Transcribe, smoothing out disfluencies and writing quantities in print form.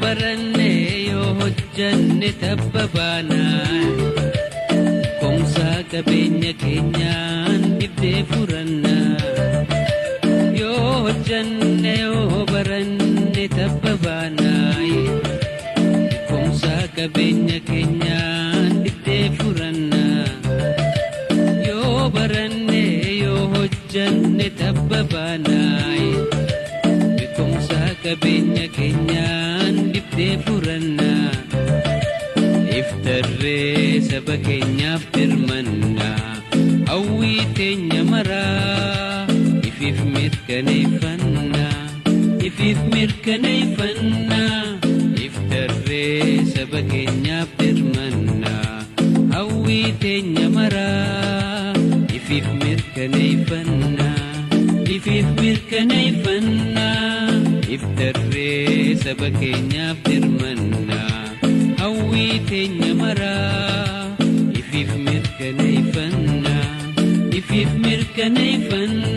Baranne yoo hojjanne tabba baanaa komsaa qabeenya keenyaan dhibdee furannaa. Yoo hojjanne yoo baranne tabba baanaa komsaa qabeenya keenyaan dhibdee furannaa. Yoo baranne yoo hojjanne tabba baanaa beekumsa qabeenya keenyaan dhibdee furannaa. Iftarree saba keenyaaf dirmannaa hawwii teenya maraa ifiif mirkaneeffannaa ifiif mirkaneeffannaa. Iftarree saba keenyaaf dirmannaa hawwii teenya maraa ifiif mirkaneeffannaa ifiif mirkaneeffannaa. Iftarree saba keenyaaf dirmannaa hawwii teenya maraa ifiif mirkaneeffannaa ifiif mirkaneeffannaa.